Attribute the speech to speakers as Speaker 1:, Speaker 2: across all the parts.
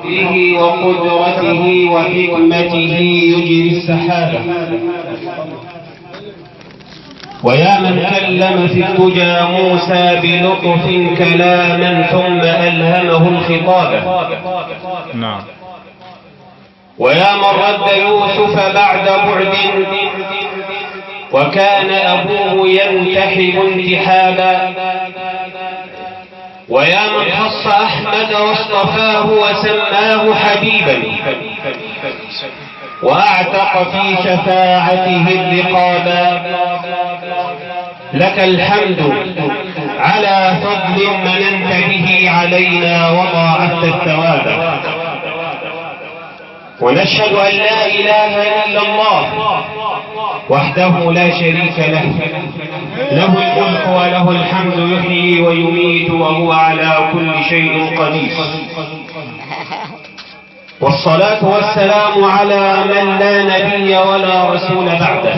Speaker 1: به وقدرته وحكمته يجري السحابة. ويا من كلم في الدجى موسى بلطف كلاما ثم ألهمه الخطاب.
Speaker 2: نعم.
Speaker 1: ويا من رد يوسف بعد بعد وكان أبوه ينتحب انتحابا. ويا من خص أحمد واصطفاه وسماه حبيبا وأعتق في شفاعته الرقابا. لك الحمد على فضل مننت به علينا وضاعفت الثواب. ونشهد أن لا إله إلا الله وحده لا شريك له، له الملك وله الحمد، يحيي ويميت وهو على كل شيء قدير. والصلاة والسلام على من لا نبي ولا رسول بعده،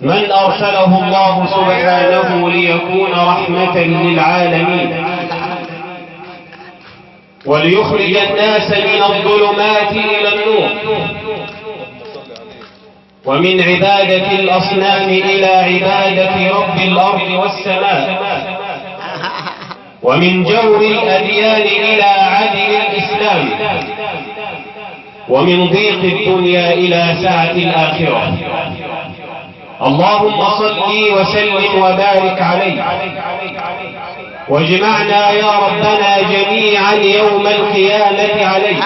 Speaker 1: من أرسله الله سبحانه ليكون رحمة للعالمين وليخرج الناس من الظلمات إلى النور، ومن عبادة الأصنام إلى عبادة رب الأرض والسماء، ومن جور الأديان إلى عدل الإسلام، ومن ضيق الدنيا إلى سعة الآخرة. اللهم صل وسلم وبارك عليه، واجمعنا يا ربنا جميعا يوم القيامة عليه،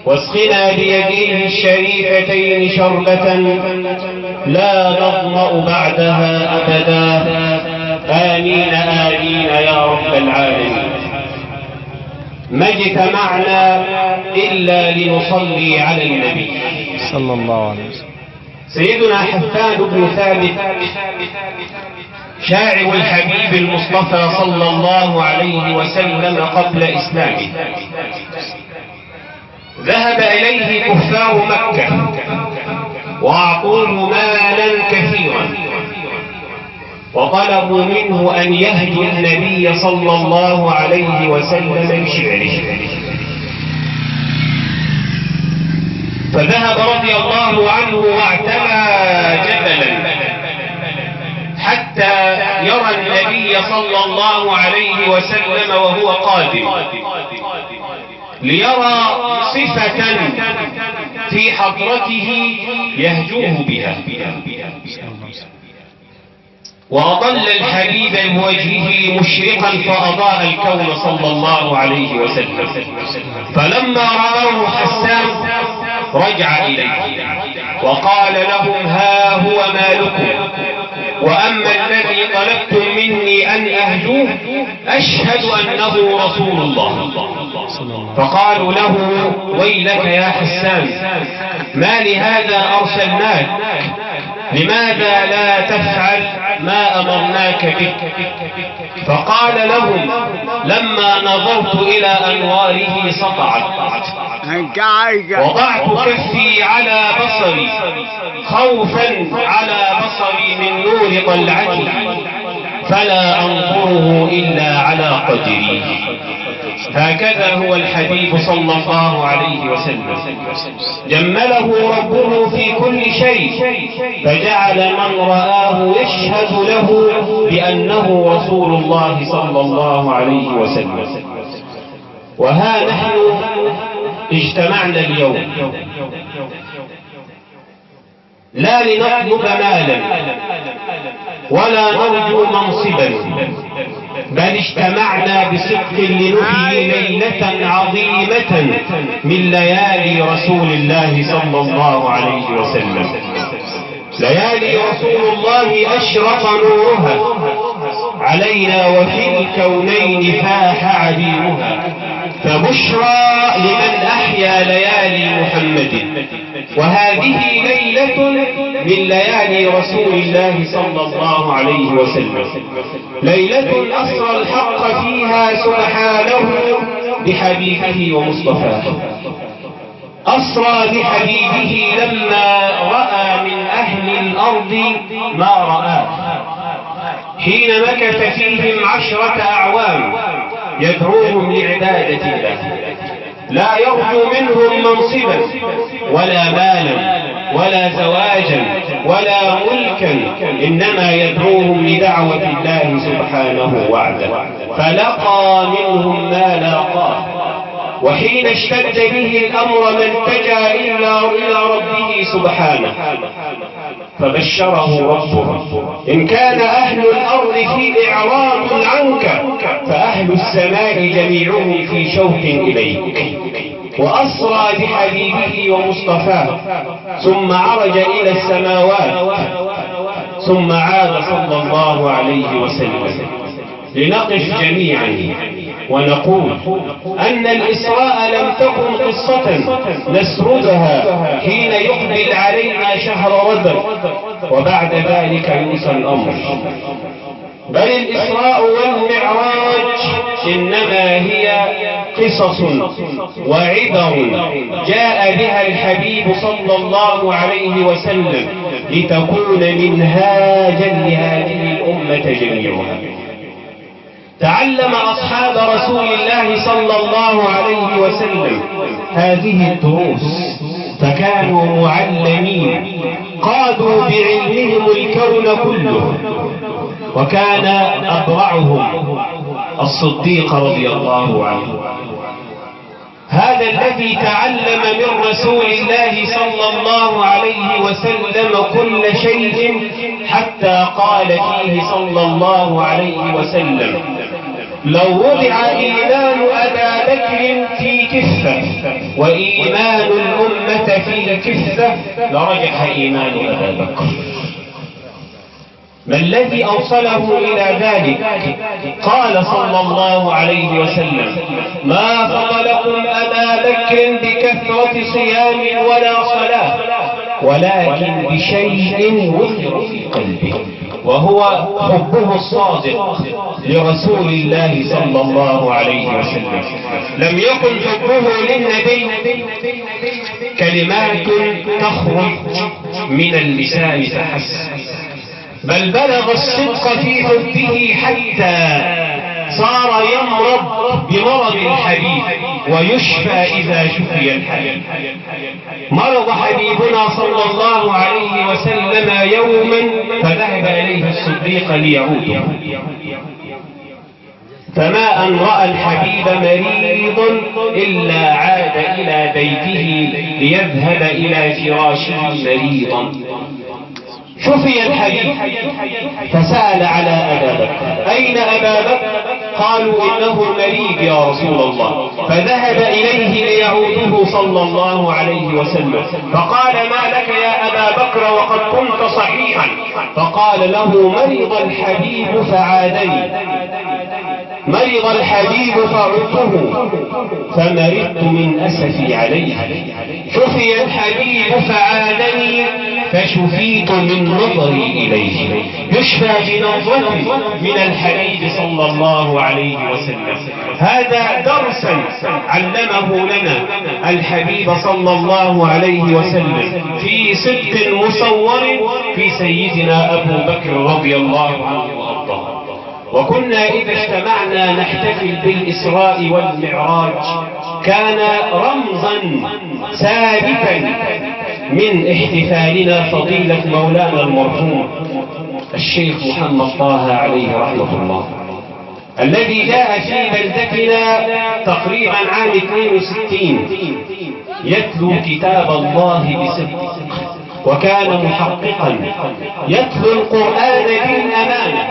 Speaker 1: واسقنا بيديه الشريفتين شربة لا نظمأ بعدها أبدا. آمين آمين يا رب العالمين. ما اجتمعنا إلا لنصلي على النبي
Speaker 2: صلى الله عليه وسلم.
Speaker 1: سيدنا حسان بن ثابت شاعر الحبيب المصطفى صلى الله عليه وسلم قبل إسلامه، ذهب إليه كفار مكة وأعطوه مالا كثيرا، وطلبوا منه أن يهجو النبي صلى الله عليه وسلم بشعره. فذهب رضي الله عنه واعتلى جبلا حتى يرى النبي صلى الله عليه وسلم وهو قادم، ليرى صفة في حضرته يهجوه بها. وأضل الحبيب بوجهه مشرقا فأضاء الكون صلى الله عليه وسلم. فلما رآه حسان رجع إليه وقال لهم: ها هو مالكم، وأما الذي طلبتم مني أن أهجوه أشهد أنه رسول الله. فقالوا له: ويلك يا حسان، ما لهذا أرسلناك؟ لماذا لا تفعل ما أمرناك به؟ فقال لهم: لما نظرت إلى أنواره سطعت، وضعت كفي على بصري خوفا على بصري من نور طلعته، فلا أنظره إلا على قدري. هكذا هو الحبيب صلى الله عليه وسلم، جمله ربه في كل شيء، فجعل من رآه يشهد له بأنه رسول الله صلى الله عليه وسلم. وها نحن اجتمعنا اليوم لا لنطلب مالا ولا نرجو منصبا، بل اجتمعنا بصدق لنحيي ليلة عظيمة من ليالي رسول الله صلى الله عليه وسلم. ليالي رسول الله أشرق نورها علينا وفي الكونين فاح عبيرها، فبشرى لمن أحيا ليالي محمد. وهذه ليلة من ليالي رسول الله صلى الله عليه وسلم، ليلة أسرى الحق فيها سبحانه بحبيبه ومصطفاه. أسرى بحبيبه لما رأى من أهل الأرض ما رآه، حين مكث فيهم 10 أعوام يدعوهم لعبادة الله، لا يرجو منهم منصبا ولا مالا ولا زواجا ولا ملكا، إنما يدعوهم لدعوة الله سبحانه وعده. فلقى منهم ما لاقاه، وحين اشتد به الأمر ما التجا إلا إلى ربه سبحانه، فبشره ربه: إن كان أهل الأرض في إعراض عنك فأهل السماء جميعهم في شوق إليك. وأسرى بحبيبه ومصطفاه، ثم عرج إلى السماوات، ثم عاد صلى الله عليه وسلم. لنقف جميعا ونقول أن الإسراء لم تكن قصة نسردها حين يقبل علينا شهر رجب وبعد ذلك ينسى الأمر، بل الإسراء والمعراج إنما هي قصص وعبر جاء بها الحبيب صلى الله عليه وسلم لتكون منهاجا لهذه الأمة جميعها. تعلم أصحاب رسول الله صلى الله عليه وسلم هذه الدروس، فكانوا معلمين قادوا بعلمهم الكون كله، وكان أبرعهم الصديق رضي الله عنه، هذا الذي تعلم من رسول الله صلى الله عليه وسلم كل شيء، حتى قال فيه صلى الله عليه وسلم: لو وضع إيمان أبا بكر في كفة وإيمان الأمة في كفة لرجح إيمان أبا بكر. ما الذي أوصله إلى ذلك؟ قال صلى الله عليه وسلم: ما فضلكم أبا بكر بكثرة صيام ولا صلاة، ولكن بشيء وقر في قلبه، وهو حبه الصادق لرسول الله صلى الله عليه وسلم. لم يكن حبه للنبي كلمات تخرج من اللسان فحسب، بل بلغ الصدق في حبه حتى صار يمرض بمرض الحبيب ويشفى إذا شفي الحبيب. مرض حبيبنا صلى الله عليه وسلم يوما فذهب إليه الصديق ليعوده، فما أن رأى الحبيب مريضا إلا عاد إلى بيته ليذهب إلى فراشه مريضا. شفي الحبيب فسأل على أبا بكر: أين أبا بكر؟ قالوا: إنه مريض يا رسول الله. فذهب إليه ليعوده صلى الله عليه وسلم، فقال: ما لك يا أبا بكر وقد كنت صحيحا؟ فقال له: مرض الحبيب فعادني، مرض الحبيب فعدته، فمرضت من أسفي عليه. شفي الحبيب فعادني فشفيت من نظري إليه. يشفى بنظرة من الحبيب صلى الله عليه وسلم. هذا درسا علمه لنا الحبيب صلى الله عليه وسلم في صدق مصور في سيدنا أبو بكر رضي الله عنه وأرضاه. وكنا إذا اجتمعنا نحتفل بالإسراء والمعراج كان رمزا ثابتا من احتفالنا فضيلة مولانا المرحوم الشيخ محمد طه عليه رحمة الله، الذي جاء في بلدتنا تقريبا عام 62 يتلو كتاب الله بصدق، وكان محققا يتلو القرآن بالأمانة،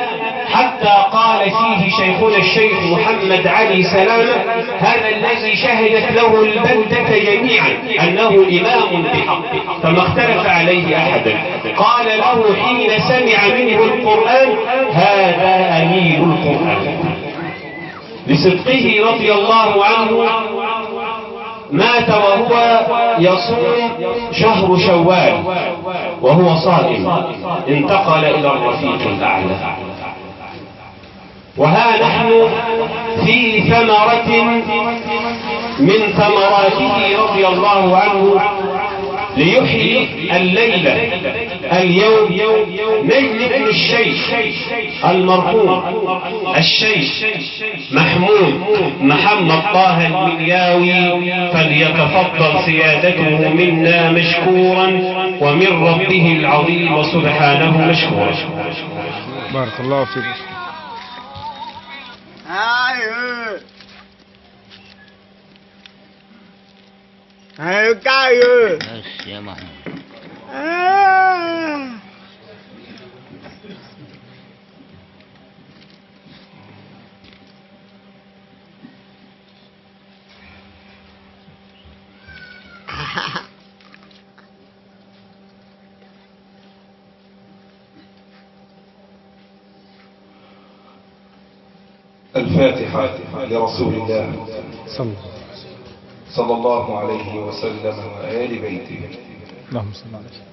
Speaker 1: حتى قال فيه شيخنا الشيخ محمد علي سلامة، هذا الذي شهدت له البلدة جميعا أنه إمام بحق، فما اختلف عليه أحدا. قال له حين سمع منه القرآن: هذا أمير القرآن. لصدقه رضي الله عنه مات وهو يصوم شهر شوال وهو صائم، انتقل إلى الرفيق الأعلى. وها نحن في ثمرة من ثمراته رضي الله عنه ليحيي الليلة اليوم نجلب للشيخ المرحوم الشيخ محمود محمد طه المنياوي، فليتفضل سيادته منا مشكورا ومن ربه العظيم سبحانه مشكورا.
Speaker 2: بارك الله فيك.
Speaker 3: بس يا محمود.
Speaker 4: الفاتحة لرسول الله
Speaker 2: صلى
Speaker 4: صلى الله عليه وسلم وآل بيته.
Speaker 2: اللهم صل على سيدنا.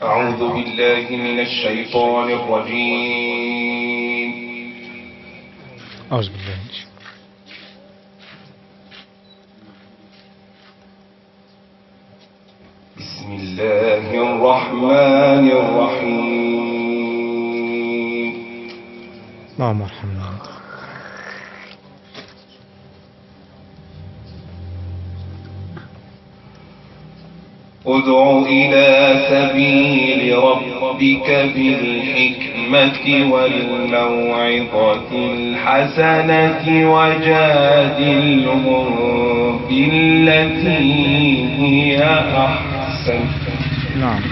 Speaker 4: أعوذ بالله من الشيطان الرجيم.
Speaker 2: أعوذ بالله من الشيطان.
Speaker 4: بسم الله الرحمن الرحيم.
Speaker 2: اللهم ارحمنا.
Speaker 4: ادع إلى سبيل ربك بالحكمة والموعظة الحسنة وجادلهم بالتي هي أحسن.
Speaker 2: نعم.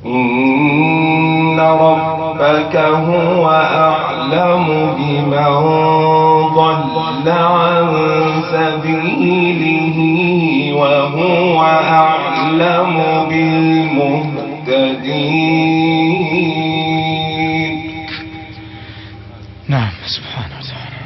Speaker 4: إن ربك هو أعلم بمن ضل عن سبيله وهو أعلم بالمهتدين.
Speaker 2: نعم سبحانه وتعالى.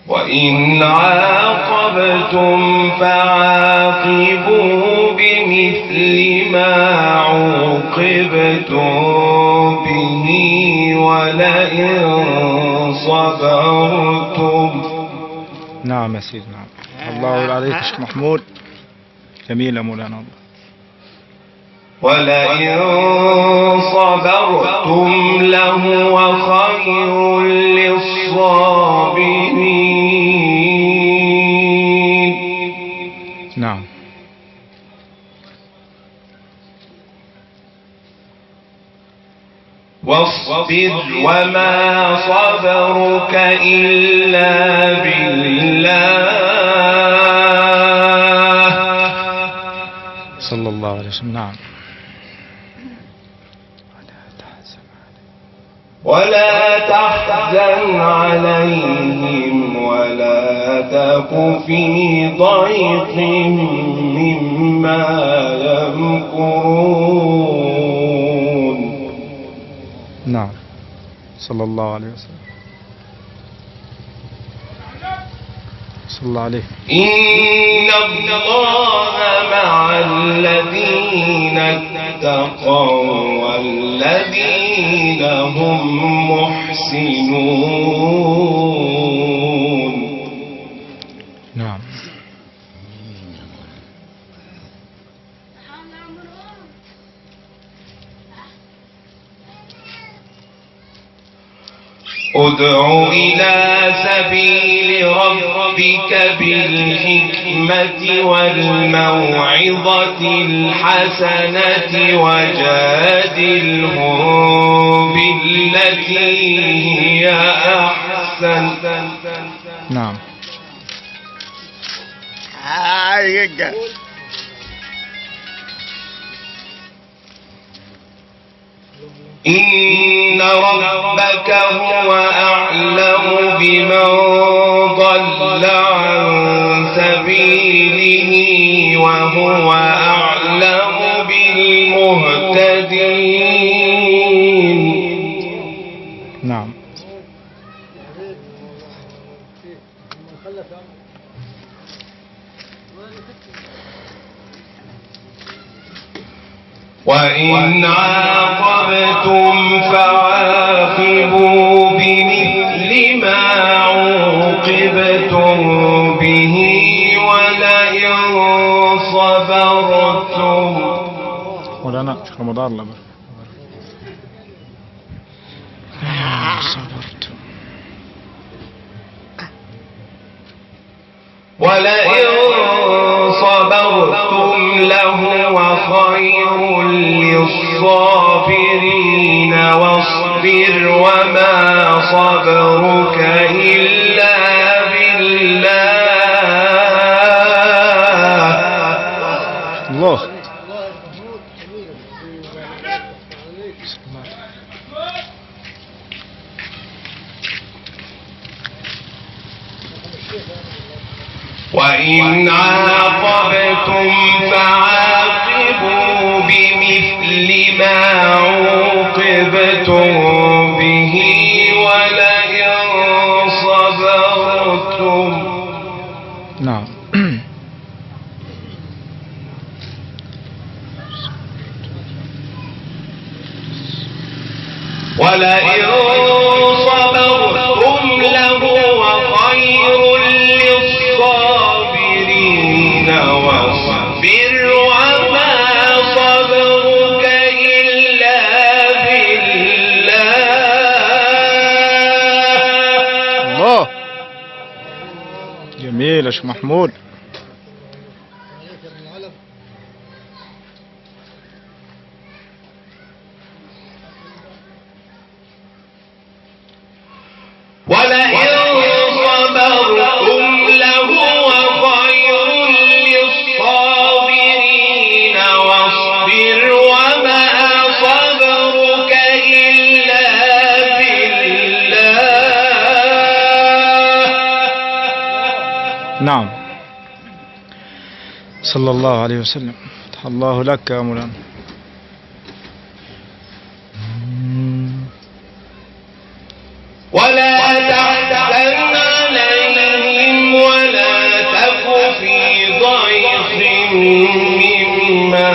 Speaker 4: وإن عاقبتم فعاقبوا بمثل ما عوقبتم به ولئن صبرتم.
Speaker 2: نعم يا سيدنا. نعم. الله عليك شيخ محمود. جميل يا مولانا. الله.
Speaker 4: ولئن صبرتم لهو خير للصابرين.
Speaker 2: نعم.
Speaker 4: واصبر وما صبرك إلا بالله.
Speaker 2: صلى الله عليه وسلم. نعم.
Speaker 4: ولا تحزن عليهم ولا تك في ضيق مما يمكرون.
Speaker 2: نعم صلى الله عليه وسلم. صلى الله عليه.
Speaker 4: إن الله مع الذين اتقوا والذين هم محسنون.
Speaker 2: نعم.
Speaker 4: ادع إلى سبيل ربك بالحكمة والموعظة الحسنة وجادلهم بالتي هي أحسن.
Speaker 2: نعم.
Speaker 4: إن ربك هو أعلم بمن ضل
Speaker 1: ضل عن سبيله وهو أعلم بالمهتدين.
Speaker 2: نعم.
Speaker 1: وإن عاقبتم فعاقبوا بمثل ما عوقبتم به ولئن صبرتم.
Speaker 2: مولانا شيخ رمضان الله يبارك. صبرتم.
Speaker 1: ولئن صبرتم لهو خير للصابرين. واصبر وما صبرك إلا بالله.
Speaker 2: الله.
Speaker 1: وإن عاقبتم فعاقبوا بمثل ما عوقبتم به ولئن صبرتم.
Speaker 2: نعم.
Speaker 1: ولئن صبرتم لهو خير للصابرين. واصبر وما صبرك إلا بالله.
Speaker 2: الله. جميل يا شيخ محمود.
Speaker 1: ولئن صبرتم لهو خير للصابرين. واصبر وما صبرك إلا بالله.
Speaker 2: نعم. صلى الله عليه وسلم. فتح الله لك يا مولانا.
Speaker 1: ولا تحزن عليهم ولا تك في ضيق مما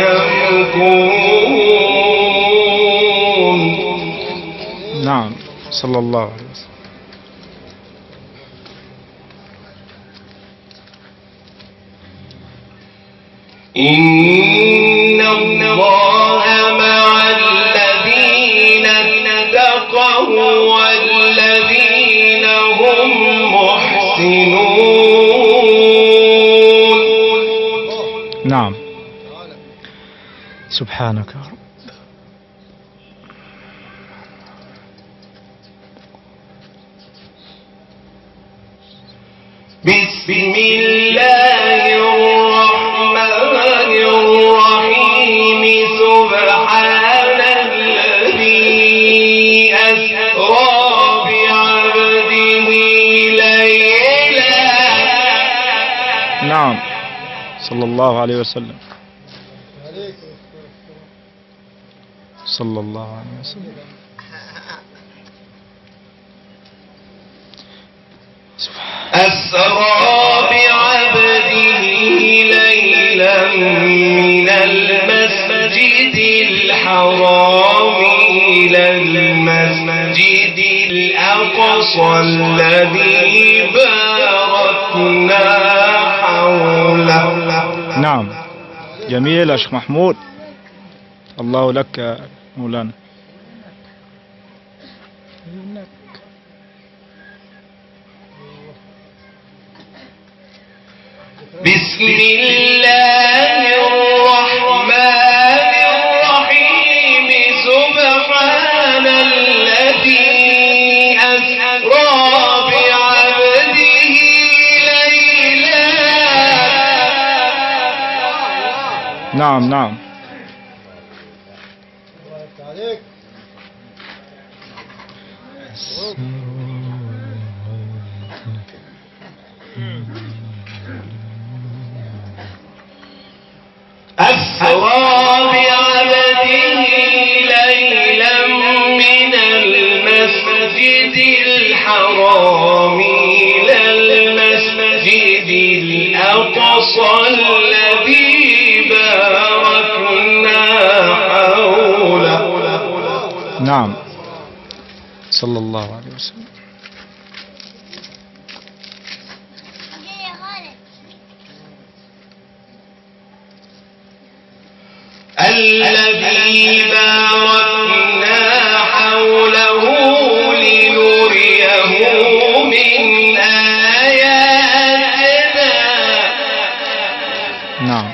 Speaker 1: يمكرون.
Speaker 2: نعم. صلى الله عليه وسلم.
Speaker 1: إن الله مع الذين اتقوا والذين هم محسنون.
Speaker 2: نعم. سبحانك يا رب.
Speaker 1: بسم الله الرحمن الرحيم. سبحان الذي أسرى بعبده ليلا.
Speaker 2: نعم. صلى الله عليه وسلم. صلى الله عليه وسلم.
Speaker 1: أسرى بعبده ليلا من المسجد الحرام إلى المسجد الأقصى الذي باركنا حوله.
Speaker 2: نعم. جميل يا شيخ محمود. الله لك يا مولانا.
Speaker 1: بسم الله الرحمن الرحيم. سبحان الذي أسرى بعبده ليلا.
Speaker 2: نعم نعم.
Speaker 1: أسرى بعبده ليلا من المسجد الحرام إلى المسجد الأقصى الذي باركنا حوله.
Speaker 2: نعم، صلى الله عليه وسلم.
Speaker 1: الذي باركنا حوله لنريه من آياتنا.
Speaker 2: نعم.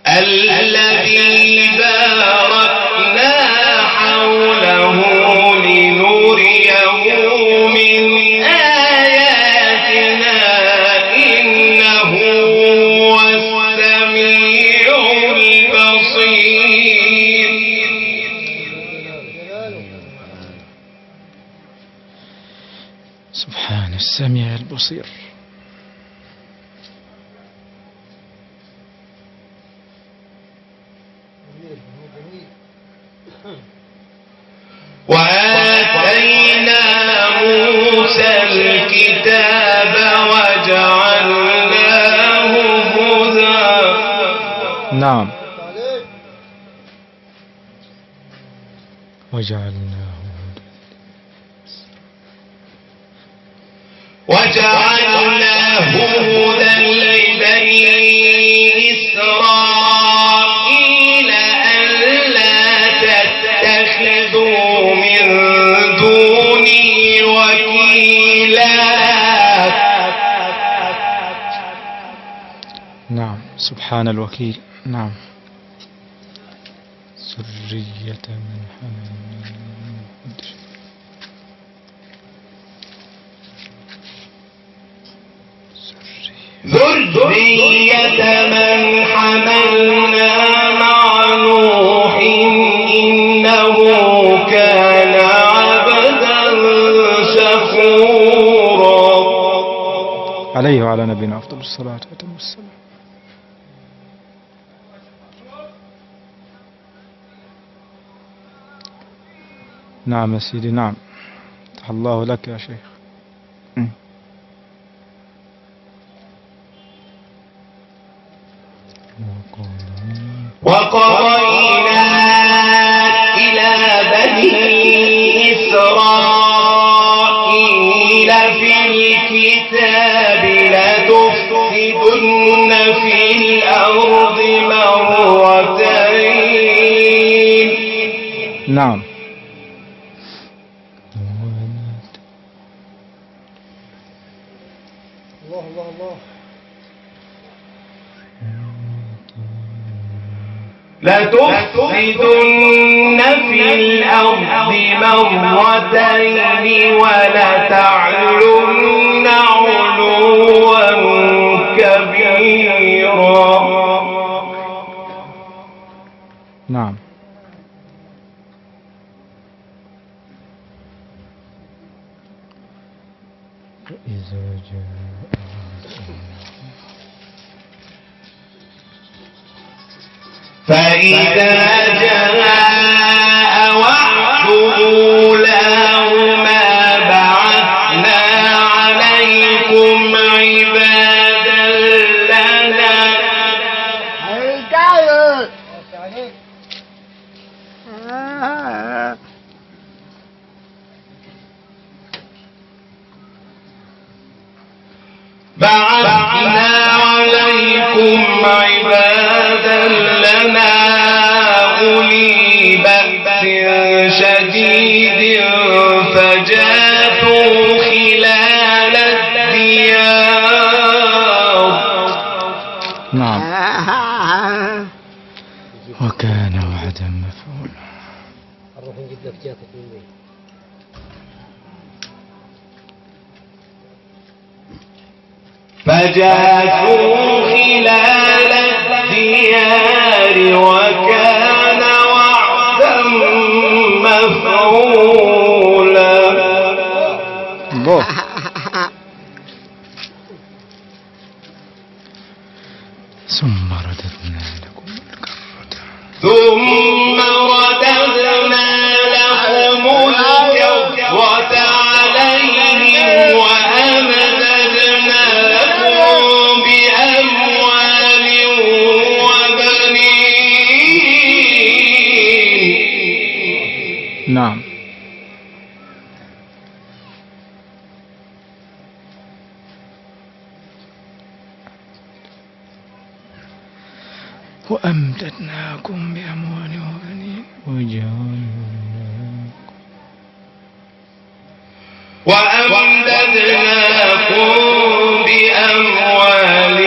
Speaker 1: الذي باركنا حوله لنريه من آياتنا إنه هو السميع البصير.
Speaker 2: سبحان السميع البصير.
Speaker 1: وآتينا موسى الكتاب وجعلناه هدى.
Speaker 2: نعم، وجعلناه هدى.
Speaker 1: وجعلناه هدى لبني إسرائيل ألا تتخذوا من دوني وكيلا.
Speaker 2: نعم، سبحان الوكيل. نعم، ذرية من حمل.
Speaker 1: ذرية من حملنا مع نوح إنه كان عبدا شكورا.
Speaker 2: عليه وعلى نبينا أفضل الصلاة وأتم السلام. نعم يا سيدي، نعم، فتح الله لك يا شيخ.
Speaker 1: وقضينا إلى بني إسرائيل في الكتاب لتفسدن في الأرض مرتين.
Speaker 2: نعم.
Speaker 5: الله الله الله.
Speaker 1: لتفسدن في الأرض مرتين ولتعلن علوا كبيرا.
Speaker 2: نعم. إذا جاء
Speaker 1: فإذا جاء وعد أولاهما بعثنا عليكم عبادا لنا بعثنا عليكم عبادا لنا أولي بأس شديد فجاثوا خلال الديار.
Speaker 2: نعم، وكان وعدا مفعولا.
Speaker 5: نروح نجيب لك جاكيت من وين؟
Speaker 1: فجاثوا خلال الديار وكان الأولى.
Speaker 2: الله. ثم رددنا لكم الكرة.
Speaker 1: ثم رددنا لكم الكرة عليهم وأمددناكم بأموال وبنين.
Speaker 2: نعم. وأمددناكم بأموال وبنين
Speaker 1: وأمددناكم بأموال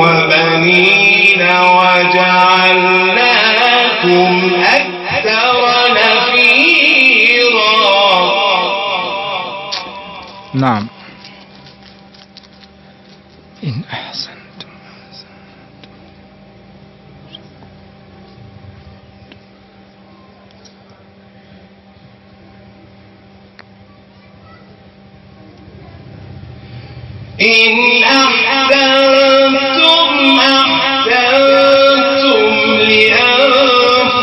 Speaker 1: وبنين وجعلناكم أكثر نفيرا.
Speaker 2: نعم. إن أحسنتم أحسنتم.
Speaker 1: إن أحسنتم أحسنتم لأنفسكم.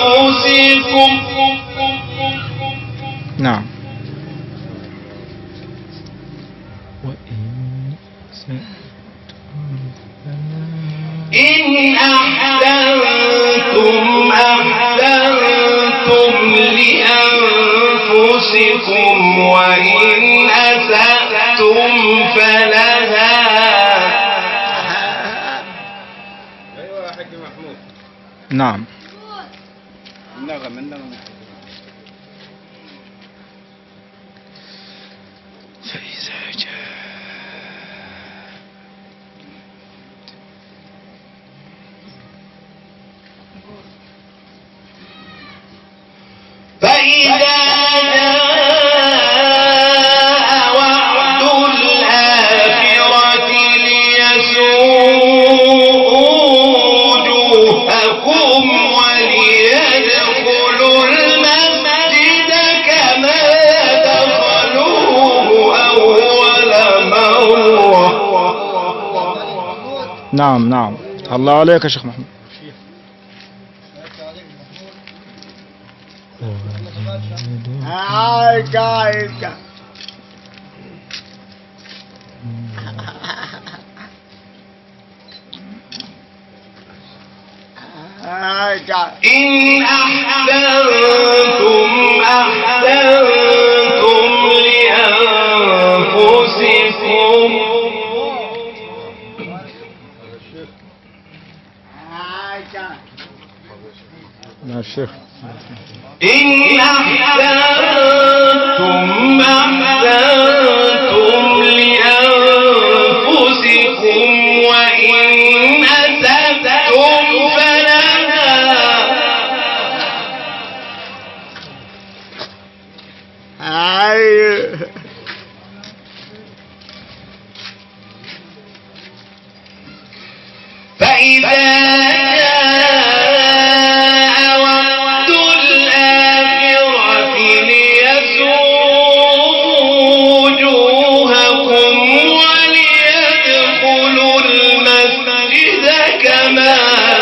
Speaker 2: نعم. وإن أسأتم فلها.
Speaker 1: إن أحسنتم أحسنتم لأنفسكم وإن أسأتم فلها.
Speaker 6: ايوه يا حاج محمود.
Speaker 2: نعم.
Speaker 6: النغم النغم.
Speaker 2: فإذا جاء
Speaker 1: فإذا جاء وعد الآخرة ليسوءوا وجوهكم وليدخلوا المسجد كما دخلوه أول مرة.
Speaker 2: نعم نعم. الله عليك يا شيخ محمود.
Speaker 1: إن أحسنتم أحسنتم لأنفسكم.
Speaker 2: يا شيخ.
Speaker 1: إن أحسنتم أحسنتم لأنفسكم وإن أسأتم فلها. فإذا جاء وعد الآخرة ليسوءوا وجوهكم وليدخلوا المسجد كما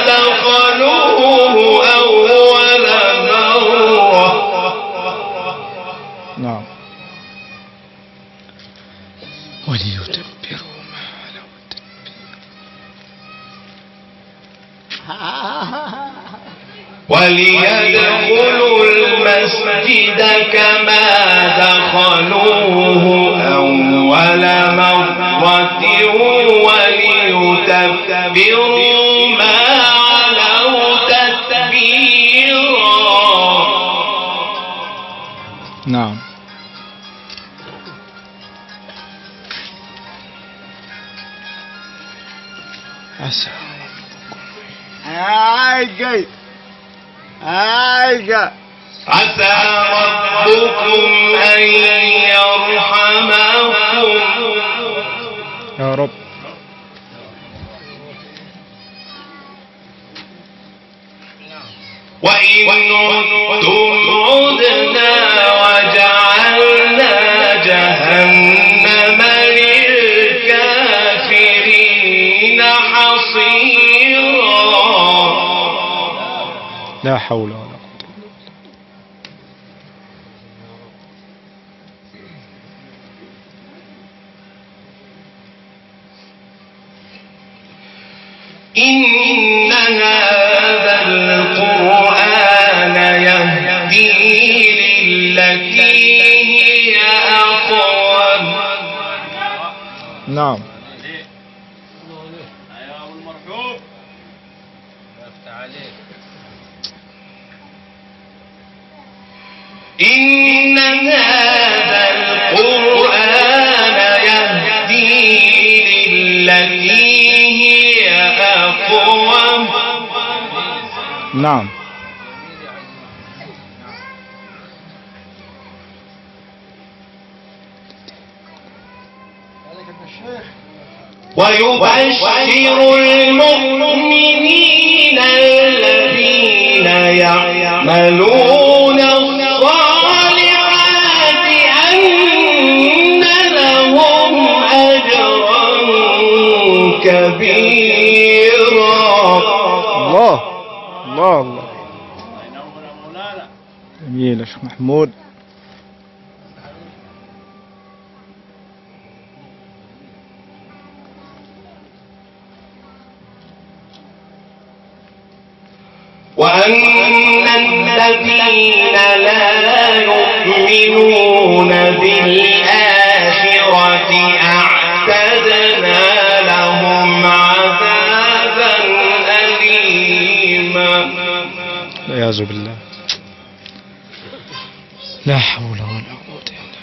Speaker 1: دخلوه أول مرة.
Speaker 2: نعم. وليتبروا ما علوا تتبيرا.
Speaker 1: وليدخلوا المسجد كما دخلوه أول مرة وليتبروا ما علوا تتبيرا.
Speaker 2: نعم. عسى
Speaker 1: عسى ربكم أن يرحمكم.
Speaker 2: يا رب.
Speaker 1: وإن عدتم عدنا.
Speaker 2: حول ولا قوة.
Speaker 1: إن هذا القرآن يهدي للتي هي أقوم.
Speaker 2: نعم.
Speaker 6: يا ابو المرحوم عليك.
Speaker 1: إن هذا القرآن يهدي للتي هي أقوم.
Speaker 2: نعم.
Speaker 1: ويبشر المؤمنين الذين يعملون الصالحات أن لهم أجرا كبيرا.
Speaker 2: الله الله الله. جميل يا شيخ محمود.
Speaker 1: وأن الذين لا يؤمنون بالآخرة أعتدنا لهم عذابا أليما.
Speaker 2: والعياذ بالله. لا حول ولا قوة إلا بالله.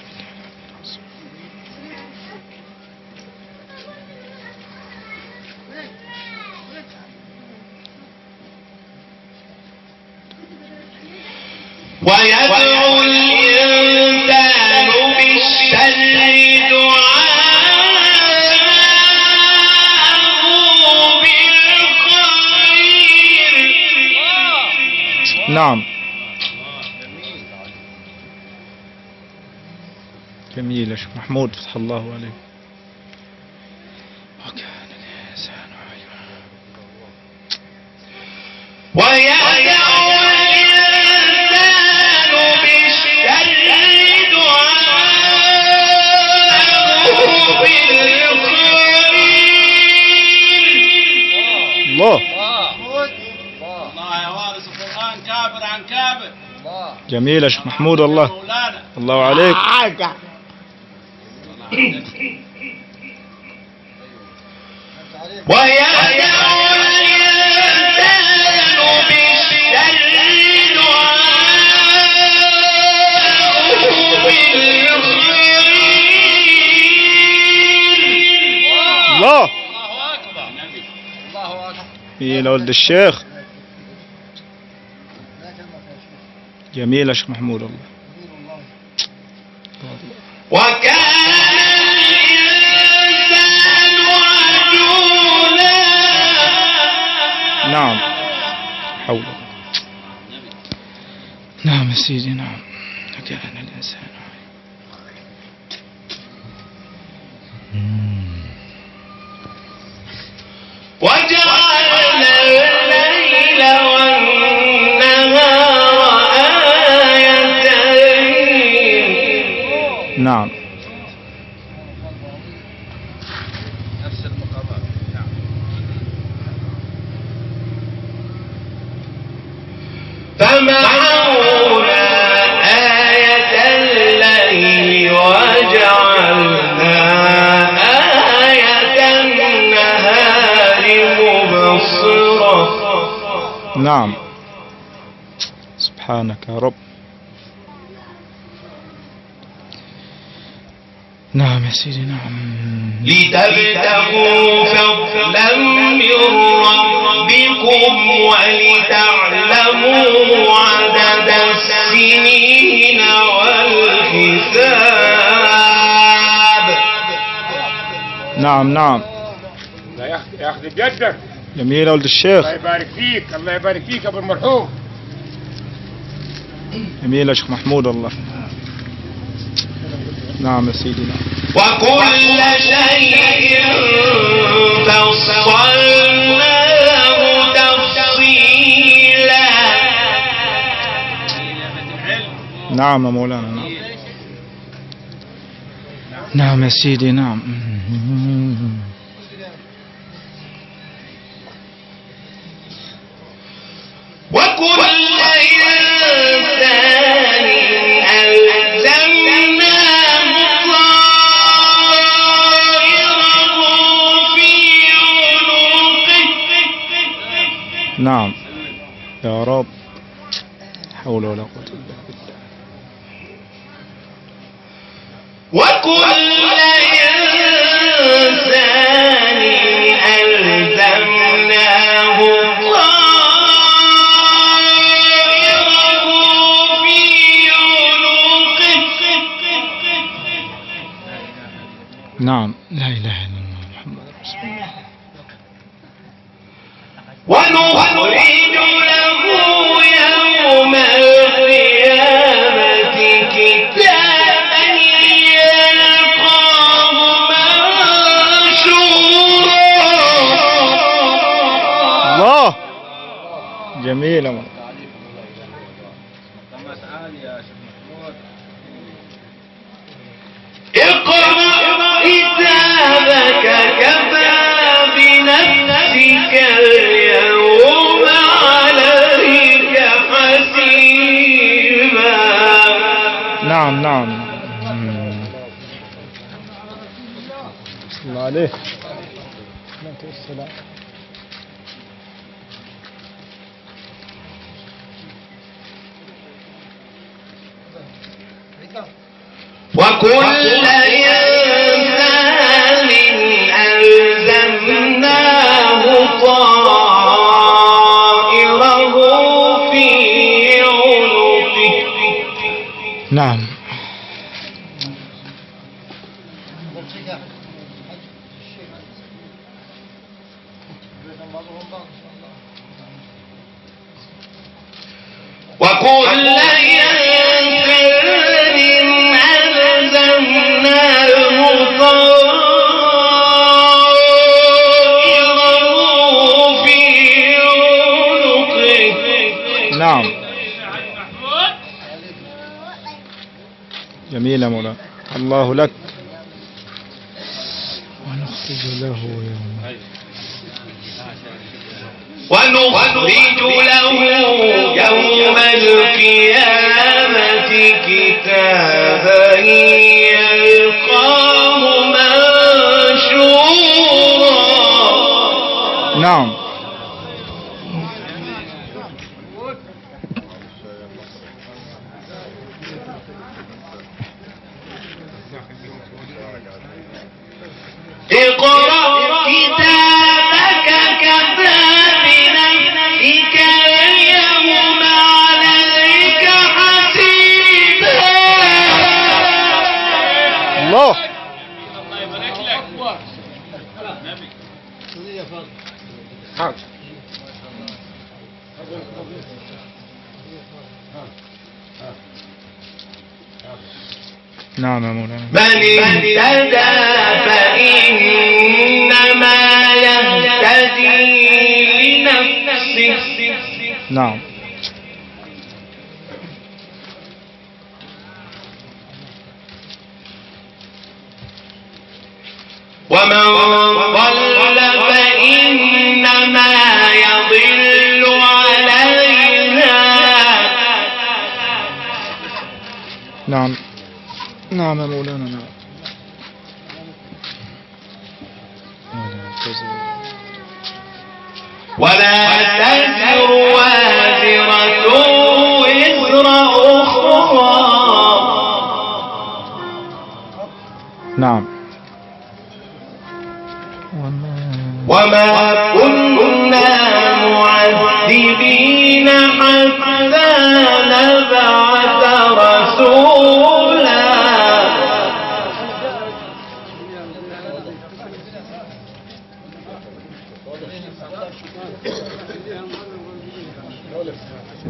Speaker 1: ويدعو الإنسان بالشر دعاءه بالخير.
Speaker 2: نعم. جميل يا شيخ محمود، فتح الله عليك. وكان الإنسان عجولا.
Speaker 1: ويدعو الإنسان بالشر دعاءه بالخير.
Speaker 2: الله.
Speaker 6: الله يا وارث القرآن، كابر عن كابر.
Speaker 2: جميل يا شيخ محمود، والله الله عليك.
Speaker 1: ويدعو الإنسان بالشر دعاءه بالخير.
Speaker 2: الله.
Speaker 6: الله أكبر. الله أكبر.
Speaker 2: جميل يا ولد الشيخ. جميل يا شيخ محمود، والله.
Speaker 1: وكان الإنسان عجولا.
Speaker 2: نعم. حول. نعم يا سيدي، نعم. وكان الإنسان.
Speaker 1: وجعلنا الليل والنهار آيتين.
Speaker 2: نعم.
Speaker 6: نفس المقامات. نعم.
Speaker 1: فمحونا آية الليل وجعلنا آية النهار مبصرة.
Speaker 2: نعم. سبحانك يا رب. نعم يا سيدي، نعم.
Speaker 1: لتبتغوا فضلا من ربكم ولتعلموا عدد السنين والحساب.
Speaker 2: نعم نعم.
Speaker 7: الله ياخذ بيدك.
Speaker 2: جميل يا ولد الشيخ.
Speaker 7: الله يبارك فيك، الله يبارك فيك ابو المرحوم.
Speaker 2: جميل يا شيخ محمود، والله. نعم يا سيدي، نعم.
Speaker 1: وكل شيء فصلناه تفصيلا.
Speaker 2: نعم يا مولانا، نعم نعم يا سيدي، نعم.
Speaker 1: وكل إنسان ألزمناه طائره في عنقه.
Speaker 2: نعم يا رب، حول ولا قوة إلا بالله.
Speaker 1: وكل إنسان ألزمناه طائره في عنقه.
Speaker 2: نعم، لا إله إلا الله محمد رسول الله.
Speaker 1: ونخرج له يوم القيامة كتابا يلقاه منشورا.
Speaker 2: الله، جميل يا مولانا.
Speaker 1: اقرأ كتابك كفى بنفسك اليوم عليك حسيبا.
Speaker 2: نعم نعم. صلى الله عليه والسلام.
Speaker 1: وكل إنسان ألزمناه طائره في عنقه.
Speaker 2: نعم.
Speaker 1: وكل إنسان ألزمناه طائره في عنقه.
Speaker 2: نعم، جميل يا مولانا، الله لك. ونخرج له يوم
Speaker 1: ونخرج له يوم القيامة كتابا يلقاه منشورا.
Speaker 2: نعم.
Speaker 1: اقرأ كتابك كفى بنفسك اليوم عليك حسيبا.
Speaker 2: الله.
Speaker 7: حاضر.
Speaker 2: نعم يا مولانا.
Speaker 1: من اهتدى فإنما يهتدي لنفسه.
Speaker 2: نعم.
Speaker 1: ومن ضل فإنما يضل عليها.
Speaker 2: نعم نعم يا مولانا، نعم.
Speaker 1: ولا تزر وازرة وزر أخرى.
Speaker 2: نعم.
Speaker 1: وما كنا معذبين حتى نبعث رسولا.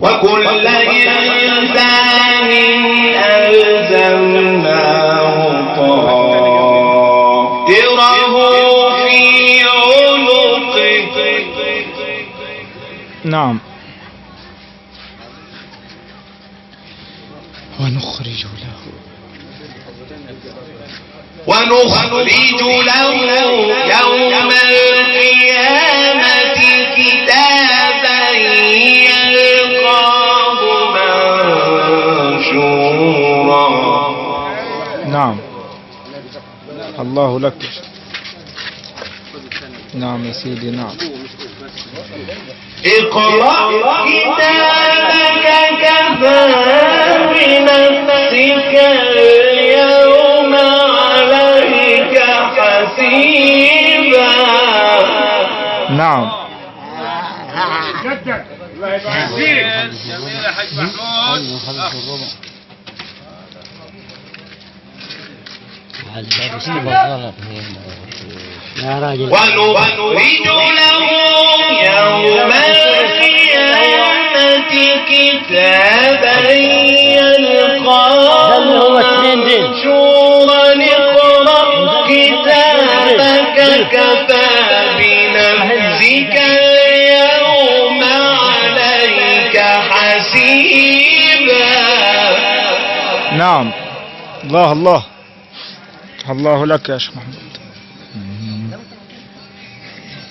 Speaker 1: وكل إنسان ألزمناه طائره في عنقه.
Speaker 2: نعم. ونخرج له
Speaker 1: ونخرج له يوم القيامة كتابا يلقاه منشورا.
Speaker 2: نعم. الله لك. نعم يا سيدي نعم.
Speaker 1: اقرأ كتابك كفى بنفسك اليوم عليك حسيبا.
Speaker 2: نعم.
Speaker 7: جدك الله يبارك فيك.
Speaker 6: جميل يا حاج محمود.
Speaker 5: يا راجل.
Speaker 1: ونخرج له يوم القيامة كتابا يلقاه منشورا. اقرأ كتابك كفى بنفسك اليوم عليك حسيبا.
Speaker 2: نعم. الله الله الله لك يا شيخ محمود.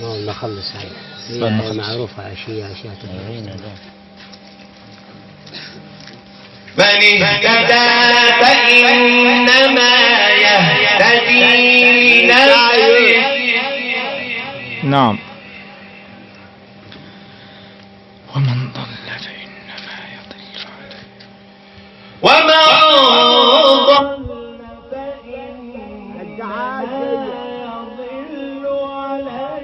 Speaker 5: والله خلص هاي
Speaker 2: نخلص.
Speaker 5: معروفة عشية عشية.
Speaker 1: من اهتدى فإنما يهتدي لنفسه.
Speaker 2: نعم. ومن ضل فإنما يضل عليه.
Speaker 1: ومن ضل فإنما يضل عليها.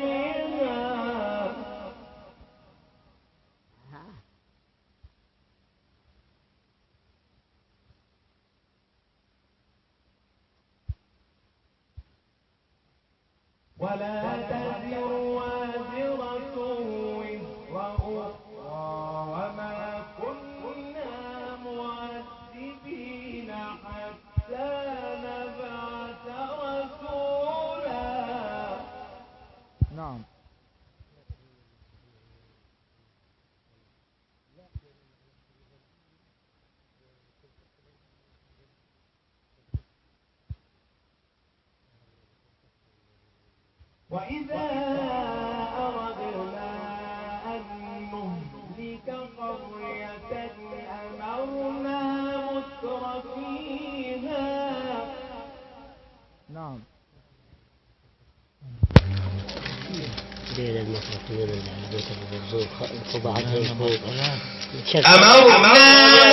Speaker 1: ولا تزر وازرة وزر أخرى وما كنا معذبين حتى نبعث رسولا.
Speaker 2: نعم.
Speaker 1: وإذا أردنا أن نهلك قرية أمرنا متر فيها.
Speaker 2: نعم.
Speaker 5: ليلة المترفين اللي على بيت أبو برزوق فضعتهم فوق.
Speaker 1: أمرنا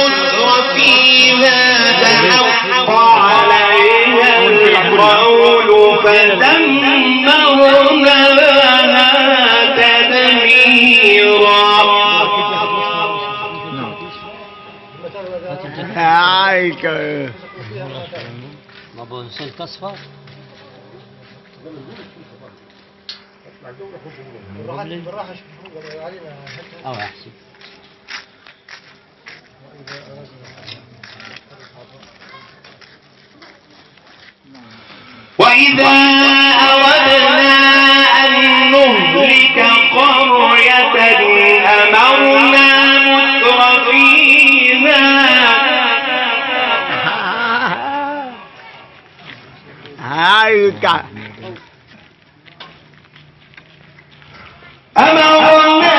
Speaker 1: متر فيها فحق عليها القول فدمرناها تدميرا.
Speaker 2: نعم.
Speaker 5: ما بو سلك أصفر. أو أحسن.
Speaker 1: وإذا أردنا أن نهلك قرية أمرنا متر فيها. أمرنا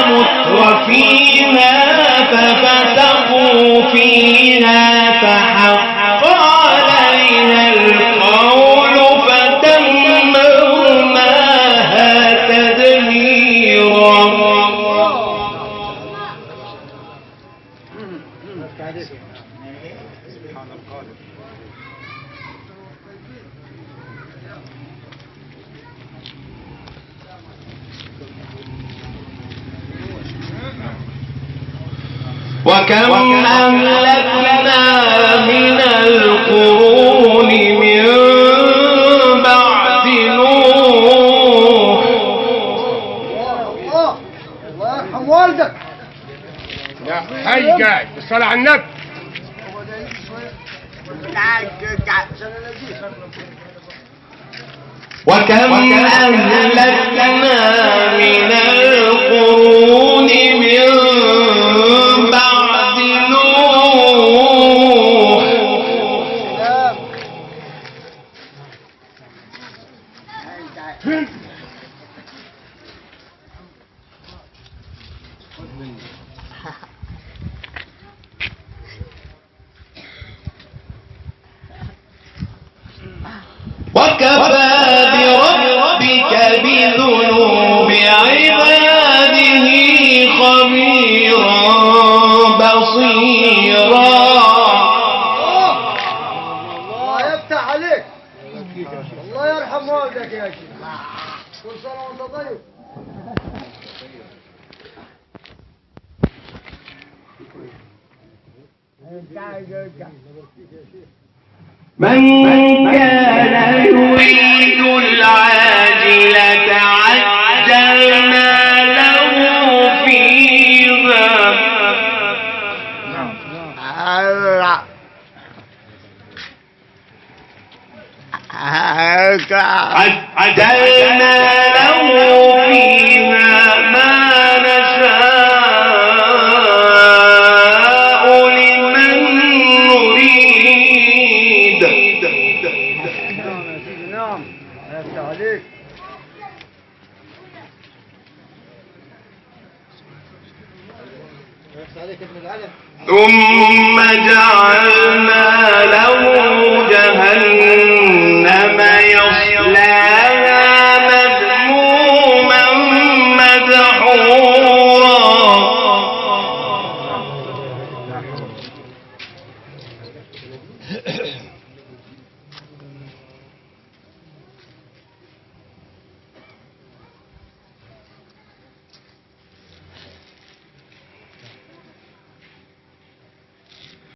Speaker 1: متر فيها ففسقوا فيها فحق عليها القول فدمرناها تدميرا.
Speaker 2: سبحان القادر.
Speaker 1: وكم أهلكنا من القرون من بعد نوح.
Speaker 7: الله يرحم والدك. يا حي قاعد بالصلاة على النبي.
Speaker 1: وكم أهلكنا من القرون من بعد نوح. وكفى بربك بذنوب عباده خبيرا بصيرا.
Speaker 7: الله يفتح عليك. الله يرحم والدك يا شيخ. كل سنة وانت طيب.
Speaker 1: من كان يريد العاجلة عجلنا له فيها. عجلنا له فيها ما نشاء لمن نريد.
Speaker 7: نعم يا سيدي، نعم. الله يفتح عليك.
Speaker 1: ثم جعلنا له جهنم يصلاها مذموما مدحورا.